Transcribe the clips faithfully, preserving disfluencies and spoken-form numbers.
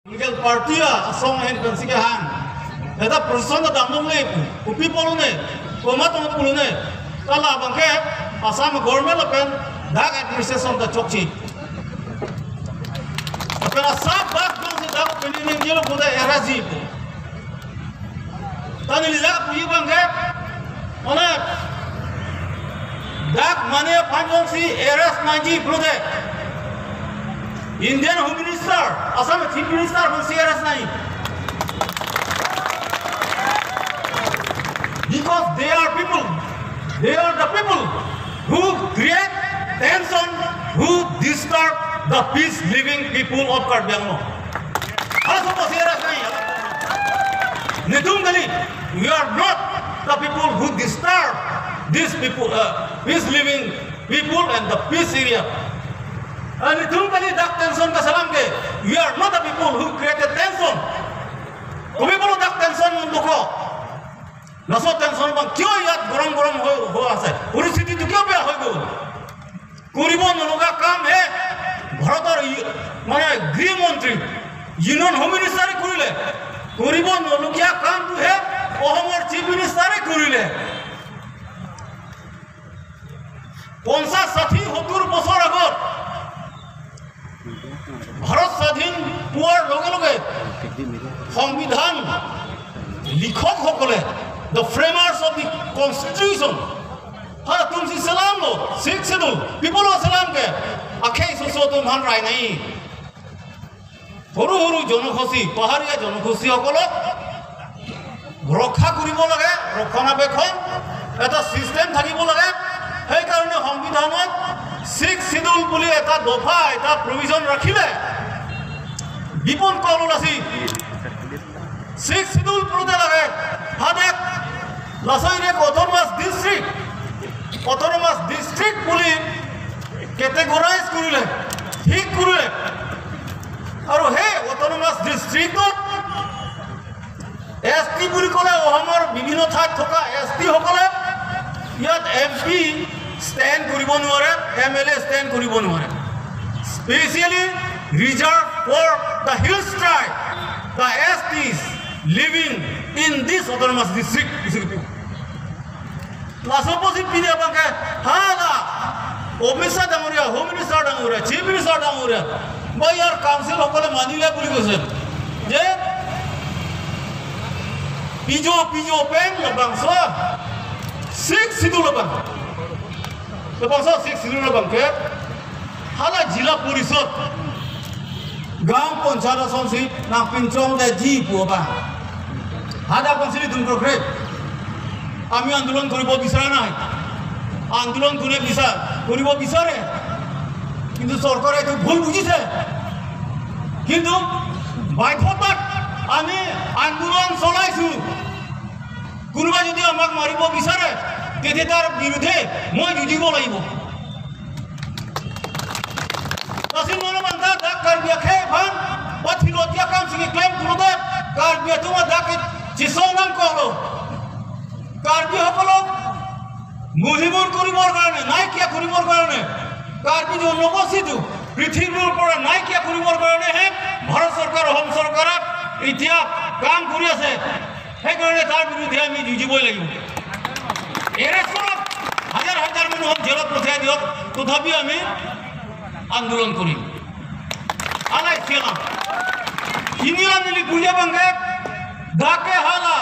Political party asong ahin pensi kehang. Eta procession ta damlongle pu, kopi pulo ne, komat tong pulo ne. Ta labang ke Assam government lapen dak administration ta chokche. Lapen asap bak jongsi dak pini ning jelo puta era ji pu. Ta neli dak puji abang ke, mane, dak mane aphan jongsi arrest nangji pulote, Indian Home Minister, Assam Chief Minister aphansi arrest nangji. Because they are people, they are the people who create tension, who disturb the peace living people of Karbi Anglong. Halaso aphansi arrest nangji. Netum kali, we are not the people who disturb these people, uh, peace living people and the peace area. And netum kali dak tension kachelang ke, we are not the people who created tension. Kopi pulo dak tension munduk ho. Laso tension abang kio iyat gorom gorom ho, ho ase. Poristhiti tu kio bia hoi gol. Koribo nolokha kam he Bharator yu-, mane Griha Mantri, Union Home Minister e korile. Koribo nolokha kam tu he Ohomor Chief Minister e korile. Ponchas, sathi, sottur bosor agot Bharat swadhin puar loge loge Songbidhan likhok hokole, the framers of the constitution, halatumsi chelanglo, Sixth Schedule, people lo chelang ke, akhei soso atum aphan rai nangji. সৰু সৰু জনগোষ্ঠী, পাহাৰীয়া জনগোষ্ঠীসকলক ৰক্ষা কৰিব লাগে, ৰক্ষণাবেক্ষণ এটা চিষ্টেম থাকিব লাগে। সেইকাৰণে সংবিধানত ছিক্স শ্বিডিউল বুলি এটা দফা, এটা প্ৰভিজন ৰাখিলে বিপুল কল ওলাইছে। ছিক্স শ্বিডিউল পুৰোতে লাগে, হাদেক লাচৈৰে অট'নমাছ ডিষ্ট্ৰিক্ট, অট'নমাছ ডিষ্ট্ৰিক্ট বুলি কেটেগৰাইজ কৰিলে, ঠিক কৰিলে। আৰু সেই অট'নমাছ ডিষ্ট্ৰিক্টত এছ টি বুলি ক'লে অসমৰ বিভিন্ন ঠাইত থকা এছ টিসকলে ইয়াত এম পি ষ্টেণ্ড কৰিব নোৱাৰে, এম এল এ ষ্টেণ্ড কৰিব নোৱাৰে। Specially reserved for the hills tribe, the S Ts living in this autonomous district. Laso apotsi pini abangke hala Amit Shah ডাঙৰীয়া, হোম মিনিষ্টাৰ ডাঙৰীয়া, চিফ মিনিষ্টাৰ ডাঙৰীয়া, বা ইয়াৰ কাউন্সিল সকলে মানিলে বুলি কৈছে যে পিজো, পিজো পেং labangso six schedule abang, labangso six schedule abangke hala জিলা পৰিষদ, গাঁও panchayat asonsi nangpinchongdetji pu abang. Hadak abangsi nelitum krokre. আমি আন্দোলন কৰিব বিচৰা নাই। আন্দোলন কোনে বিচাৰ, কৰিব বিচাৰে, কিন্তু চৰকাৰে এইটো ভুল বুজিছে। কিন্তু বাধ্যতাত আমি আন্দোলন চলাইছো। কোনোবা যদি আমাক মাৰিব বিচাৰে, তেতিয়া তাৰ বিৰুদ্ধে মই যুঁজিব লাগিব। Lasi non abang dak Karbi akhei aphan pathilot ya kam sigi klem pulote Karbi atum dak ke chisong nangkoklo. Karbi সকলক মূল্যবোধ কৰিবৰ কাৰণে, নাইকিয়া কৰিবৰ কাৰণে, কাৰ্বি জনগোষ্ঠীটো পৃথিৱীৰ পৰা নাইকিয়া কৰিবৰ কাৰণেহে ভাৰত চৰকাৰ, অসম চৰকাৰে এতিয়া কাম কৰি আছে। সেইকাৰণে তাৰ বিৰুদ্ধে আমি যুঁজিবই লাগিব। এৰেষ্ট কৰক, হাজাৰ হাজাৰ মানুহক জেলত পঠিয়াই দিয়ক, তথাপিও আমি আন্দোলন কৰিম। আলাই চেলাম। Inilam neli puji abangke, dak ke hala,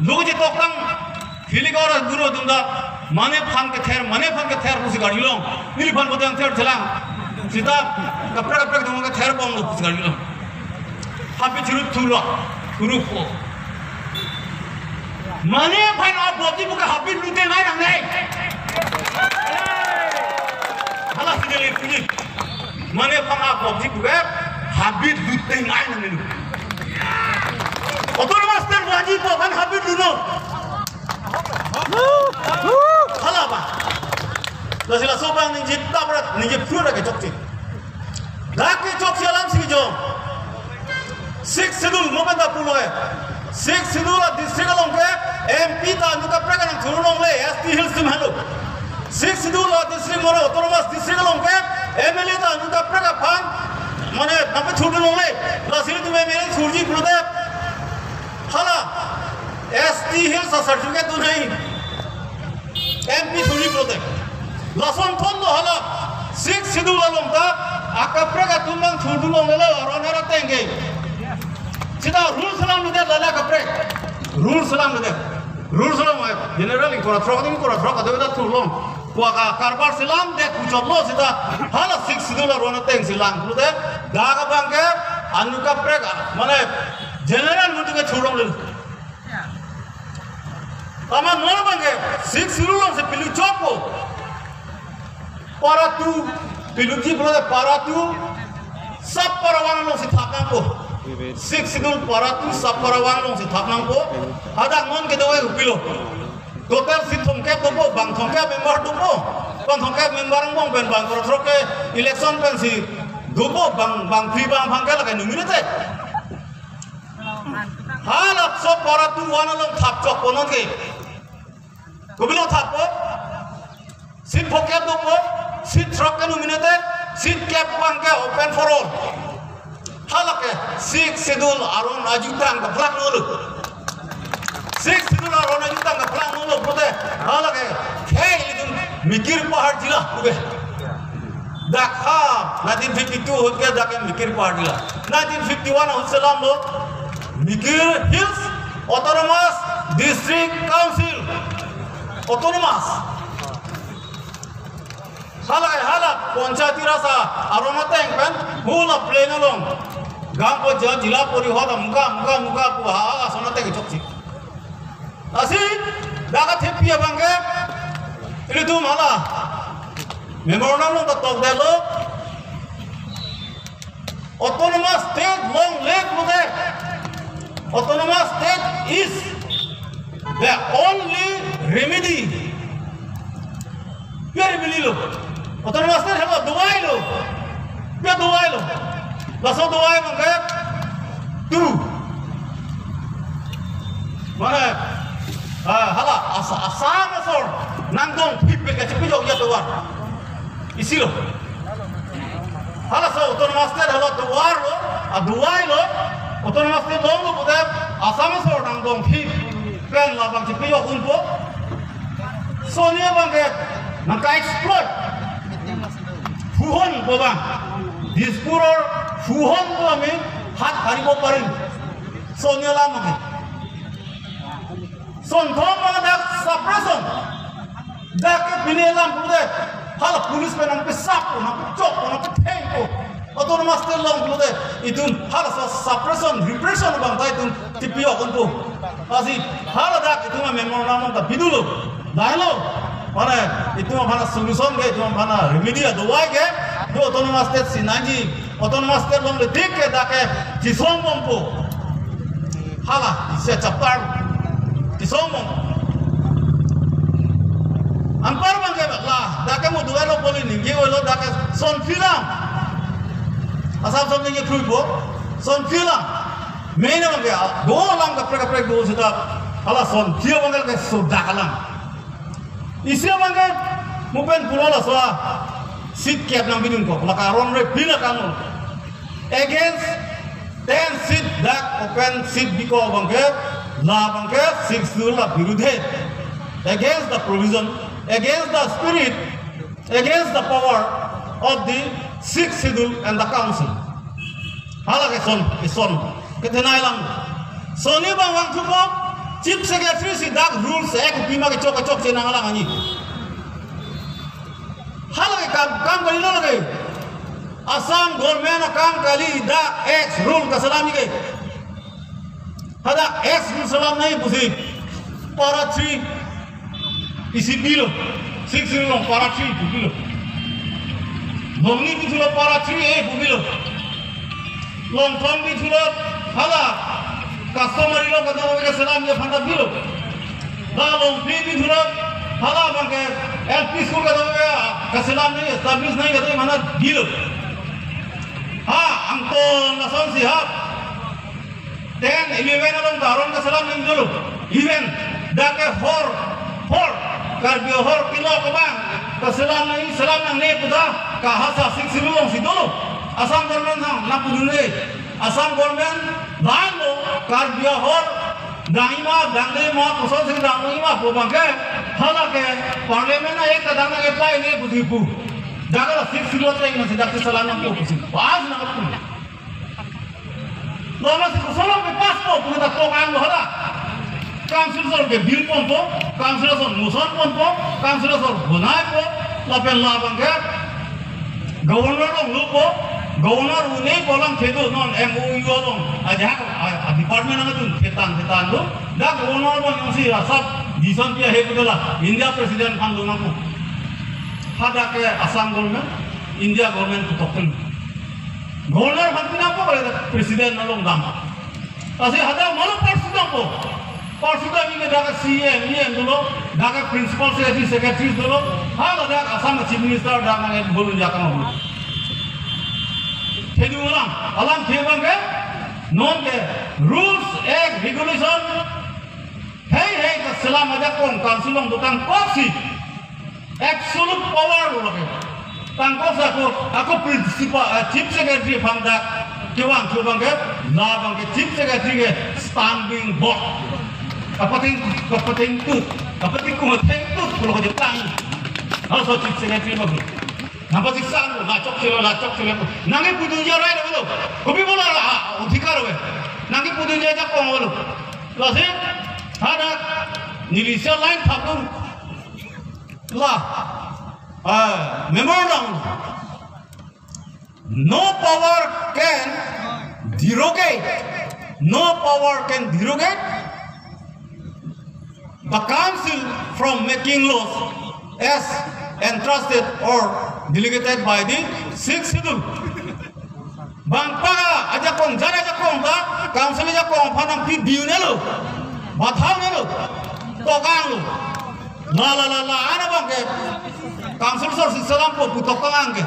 lo je toktang, hilik ora guru atum ta, mane aphan kether, mane aphan kether pusi garjulong. Neliphan bote angther chelang. Sita kaprek kaprek atum kether bomlo pusi garjulong. Habit churu thulo, churu po. Mane aphan a-PUBG puke habit lute nai nangne. Halasi neli puji. Mane aphan a-PUBG puke habit lute nai nangne. Autonomous state wajib aphan habit lunon. Hala abang. Lasi laso abang ningje tabrat, ningje pura ke chokche. Dak ke chokche alam si jong. Sixth Schedule mo penta pulo hai. Sixth Schedule a-district along ke M P ta anut kaprek nangthurlongle, S T Hills atum henlo. Sixth Schedule a-district mane autonomous district along ke M L A ta anut kaprek aphan mane nangpethurlongle. Lasi nelitum certificate do nai. M P thuri pulote. Lason thon lo hala. Sixth Schedule along ta akaprek atum nangthurdun longlelo aron hera tengke. Sita rules alam lo det lala akaprek. Rules alam lo det. Rules alam lo. General ingkoi ra throk, ingkoi ra throk ado ta thurlong. Pu aka karbar selam det kuchotlo sita hala Sixth Schedule aron ateng si lang pulote. Dak abangke anut kaprek mane general mutu ke thurlonglelo. Amat non abangke Sixth Schedule alongsi pilu chokpo. Para two, piluji pulote para two sub para one alongsi thap nangpo. Sixth Schedule para two sub para one alongsi thap nangpo. Hadak non kedo-e kopilo. Total seat thomkep dopo, bang thomkep member dopo. Bang thomkep member angbong pen bang koro throk ke election pensi dopo, bang, bang phli bang phang ke lake nominated. Hala sub para two one along thap chokpo non ke. Kopilo thappo? Seat phokep dopo, seat throk ke nominated, seat kep abangke open for all. Halake Sixth Schedule aron ajutang kaplang nolo. Sixth Schedule aron ajutang kaplang nolo pulote. Halake khei ilitum mikir pahar jila pulote. Dak ha nineteen fifty-two ahut ke dak ke mikir pahar jila. Nineteen fifty-one ahut selamlo Mikir Hills Autonomous District Council. Autonomous. Hala, hala Panchayati Raj aron ateng pen hula plain along Gram Panchayat, Jila Parishad, muka, muka, muka pu ha ason ateng chokche. Lasi dak athepi abangke ilitum hala memorandum along ta tokdetlo. Autonomous State longle pulote. Autonomous State is the only remedy. Pi remedy lo? Autonomous State helo dovailo. Pi dovailo? Laso dovai abangke two. Mane, ah, hala, Asa-, Assam asor nangdongphip pen kachepajok ya tovar. Isi lo. Halaso Autonomous State hala tovarlo, adovailo, Autonomous State longlo pulote Assam asor nangdongphip pen labang chepajok unpo. Soni abangke nangka-exploit. Phuhon pu abang. Dispur or phuhon pu ami hat haribo parim. Soni alam abangke. Son thom abang dak suppression. Dak ke pini alam pulote hala police pen nangpesap, nangpechok, nangpethengpo. Autonomous State long pulote itum halaso suppression, repression abang ta itum chepajok unpo. Lasi hala dak itum amemorandum ta pidunlo. Lailo. Mane itum aphan asolution ke, itum aphan aremedy adovai ke, do Autonomous State si nangji. Autonomous State longle tik ke dak ke chisongbompo. Hala, isi achapar chisongbom. Anpar abangke la, dak ke mo duelo poli ningje olo dak ke son phli alam. Assam son ningje kruipo, son phli alam. Main abangke, do alam kaprek kaprek do seta. Hala son phli abangke ke sodak alam. Isi abangke mo pen pulo laso a seat kep nangpidun kok, la karon re pila kano. Against ten seat dak open seat bikok abangke, la abangke Sixth Schedule abirudhe. Against the provision, against the spirit, against the power of the Sixth Schedule and the council. Hala ke son, ke son. Kethenei lang. Soni abang vangthupo, Chief Secretary si dak rules ek pima kechok kechokche nanglang ani. Hala ke kam, kam kalilo lake. Assam government akam kali dak X rule kaselam ke. Hadak X rule selam nangji pusi para three isi pilo, Sixth Schedule along para three pu pilo. Longni pithulo para three A pu pilo. Longthom pithulo hala customary law kadokave kaselamji aphan ta pilo. La Longphli pithulo hala abangke L P school kadokave kaselam nangji, establish nangji kadokave aphan ta pilo. Ha, angton lasonsi ha. Ten, eleven along ta aron kaselam nangji dolo. Even dak ke hor, hor, Karbi ahor kelok abang kaselam nangji, selam nangne pu ta kahasa Sixth Schedule alongsi dolo. Assam government nang, nangpudunde. Assam government lahenlo Karbi ahor Dangji ma, dangde ma, kosonsi dangji ma pu abangke, hala ke parliament a-act ta dang nang-apply nangji pusi pu. Dak la Sixth Schedule ateng nangsi dak si salam nangpo pusi. Pass nangpo. Loma si koson lo pass po pu ta tokang lo hala. Council asor ke bill ponpo, council asor motion ponpo, council asor bonaipo, lapen labangke governor along lopo, governor un-e pu alam thedo, non M O U along, ajahak a, a department anadun thetang thetang do, dak governor along jongsi asap decision pi ahe pu la India president aphan do nangpo. Hadak ke Assam government, India government putok pen. Governor aphan pi nangpo, president along dam. Lasi hadak malo pursue dampo. Pursue dam, ike dak C E M, E M dolo, dak principal secretary, secretary dolo, hala dak Assam Chief Minister dak nang bolun jakang dolo. Thedu alam, alam the abangke, non ke rules, act, regulation, hei hei ta selam ajakong council along dotang koksi. Absolute power lo lake. Tangkos ako, ako principal, eh, chief secretary aphan dak kevangthu abangke, labangke chief secretary ke stumbling block. Kapating, kapating tu, kapating kumating tu, kalau kerja tang. Halaso chief secretary abang. Nangpasiksa, lachok silo, lachok silo. Nangkepudunji arai lo. Kopi bola, ah, odhikar ave. Nangkepudunji ajakong lo. Lasi, hadak, neli isi line thapdun. La, ah, memorandum. No power can derogate. No power can derogate the council from making laws as entrusted or delegated by the Sixth Schedule. Bang paga ajakong, jara ajakong ta, council ajakong aphan nangpi biu nelo, bathau nelo, tokang lo. La la la la, ana abangke council asor si selampo pu tokang ke.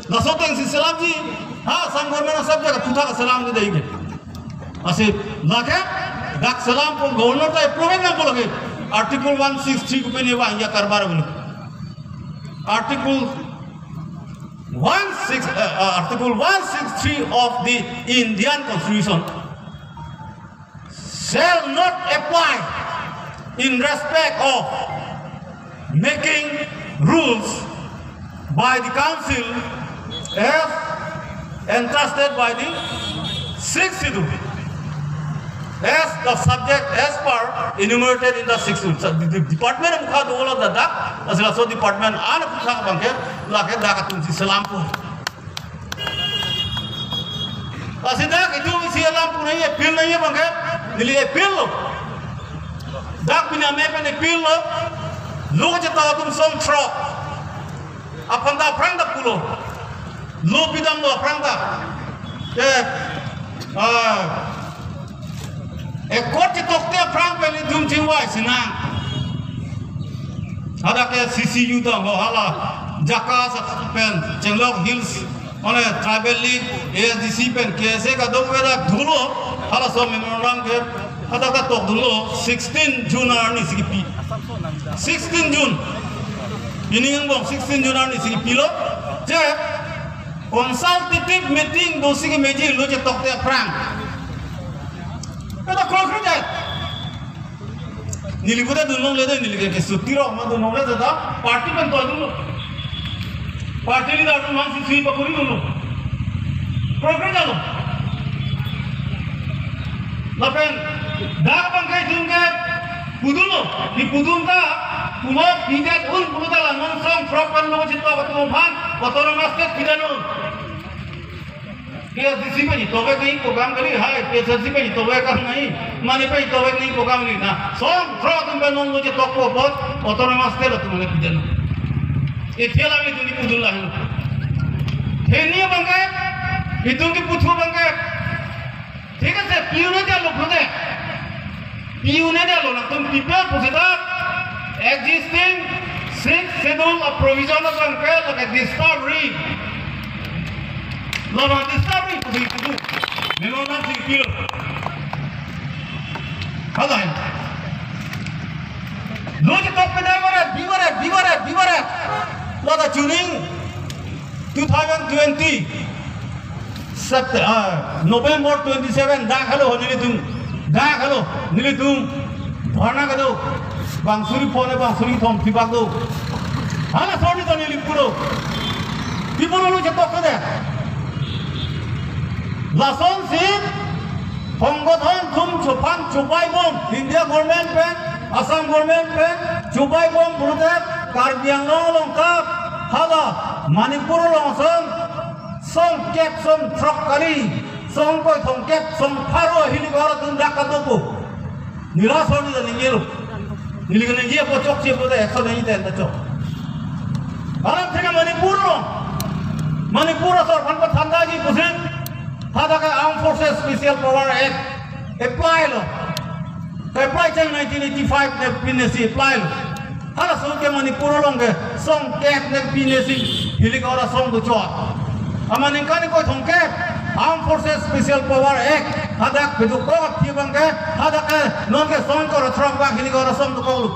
Laso ateng si selamji, ha, Assam government asap jaga puthak selamji dei ke. Lasi, lake, dak selampo, governor ta approve nangpo lake. Article one six three ko pen eva India karbar bolo. Article one six, uh, uh, Article one six three of the Indian Constitution shall not apply in respect of making rules by the council as entrusted by the Sixth Schedule, as the subject as per enumerated in the Sixth Schedule. So, the, the department of Mukha Dungolo Dada, as also department and Mukha Bangke, lake dak atum si selampo. Lasi dak itum isi alam pu nangji appeal nangji abangke, neli appeal lo. Dak pini amei pen appeal lo. Lo kachetong atum song throk. Aphan ta aphrang ta pulo. Lo pidamlo aphrang ta. Ke, ah, ekot chetokte aphrang pen itum chingvai sinang. Hadak ke C C U ta ho hala Jakarta pen Chenglong Hills, mane Tribal League, A S D C pen K S A kadokave dak dunlo, halaso memorandum ke, hadak ta tokdunlo, sixteen June arni si kipi. Sixteen June. Pini angbong sixteen June arni si kipilo. Je consultative meeting dosi kemeji lo chetokte aphrang. Kata kro kro jai. Neli puta dunlongle de, neli ke, ke suti rok ma dunlongle de ta, party pen toidunlo. Party leader atum man si sui pakuri dunlo. Program jalo. Lapen, dak abangke itum ke pudunlo, kepudun ta, pulo pidet un pulo ta la non song throk pen lo chetok atum aphan, autonomous state pidet un. K S D C pen itobek nangji program kali, hai, K S D C pen itobek nangji, mane pen itobek nangji program kali na. Song throk atum pen non lo chetokpo apot, autonomous state atum mane pidet un. Ithia la itum kepudun lahenlo. Hini abangke, itum keputhu abangke. Thik ase, pi un-e detlo pulote. Pi un-e detlo, nangtum pipe pu seta existing Sixth Schedule a-provision abangke lake disturb ri. Lama disturb ri pusi itu. Memang nang sing pil. Halai. Lo chetok penai barat, bibarat, bibarat, bibarat. Lata chuning two thousand twenty. Sept-, ah, November twenty-seven dak halo ho nelitum. Dak helo, nelitum dharna kedo, bang suri phone, bang suri thom thibak do. Hala sorni ta neli pulo. Pi pulo lo chetok kedo. Lasonsi, ponggo thon thum chophan chopai bom, India government pen, Assam government pen, chopai bom pulote, Karbi Anglong along ta, hala, Manipur along ason, song kep song throk kali, song koi thong kep song pharo hini ko halatum dak kedo po. Neli sorni ta ningje lo. Neli ningje po chokche po de, ekso ningje ta chok. Alam thena Manipur lo. Manipur asor aphan pathanda ji pusi. Hadak ke Armed Forces Special Power Act apply lo. Apply cheng nineteen eighty-five ne pinesi apply lo. Hala song ke Manipur along ke song kep ne pinesi hilik ora song do chot. Amat ningkan ni koi thong kep Armed Forces Special Power Act hadak biduk kok thi abang ke hadak ke non ke song kor throk bang hilik ora song do kok lo.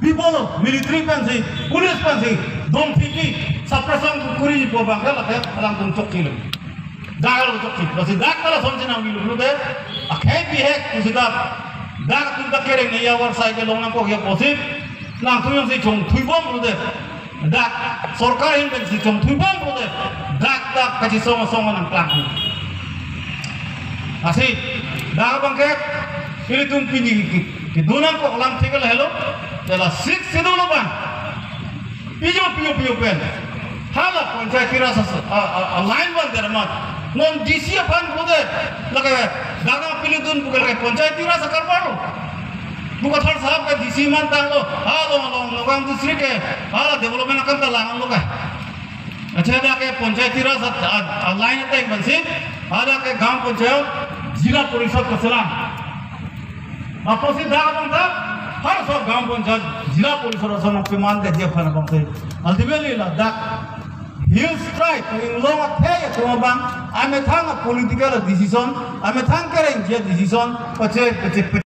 Pi pulo military pensi, police pensi, dom thiki, suppression kuri po abang ke lake alam tum chokche lo. Dak lo chokche, lasi dak lasonsi nangli lo de, akhei bihek pusi dak, dak atum ta kereng ne ya war sai ke long nangkok ya pusi, nangtum jongsi chongthui bom lo de, dak sorkar ahin pensi chongthui bom lo de, dak dak kachisong asong nangklang. Lasi, dak abang ke, ilitum pini ke, ke, kedo nangkok alam thik helo, jala Sixth Schedule abang. Pijo, pijo, pijo pen. Hala Panchayati Raj as-, a, a, a line van der amat. Non D C aphan pulote, lake, dagang pilidun puke lake Panchayati Raj akarbar lo. Pu Kathar sahab ke D C mantang lo. Hala along, along, Nagaon district ke, hala development akam ta lang lo ke. Accha, dak ke Panchayati Raj a, a, a line ateng pensi, hala ke Gram Panchayat, Zila Parishad keselam. Apotsi dak abang ta, har sok Gram Panchayat, Zila Parishad ason nangpeman ke dia aphan abang si. Ultimately ladak Hill Tribe, inglong akhei atum abang, amethang a political decision, amethang kerengji a decision, pache, pache, pache.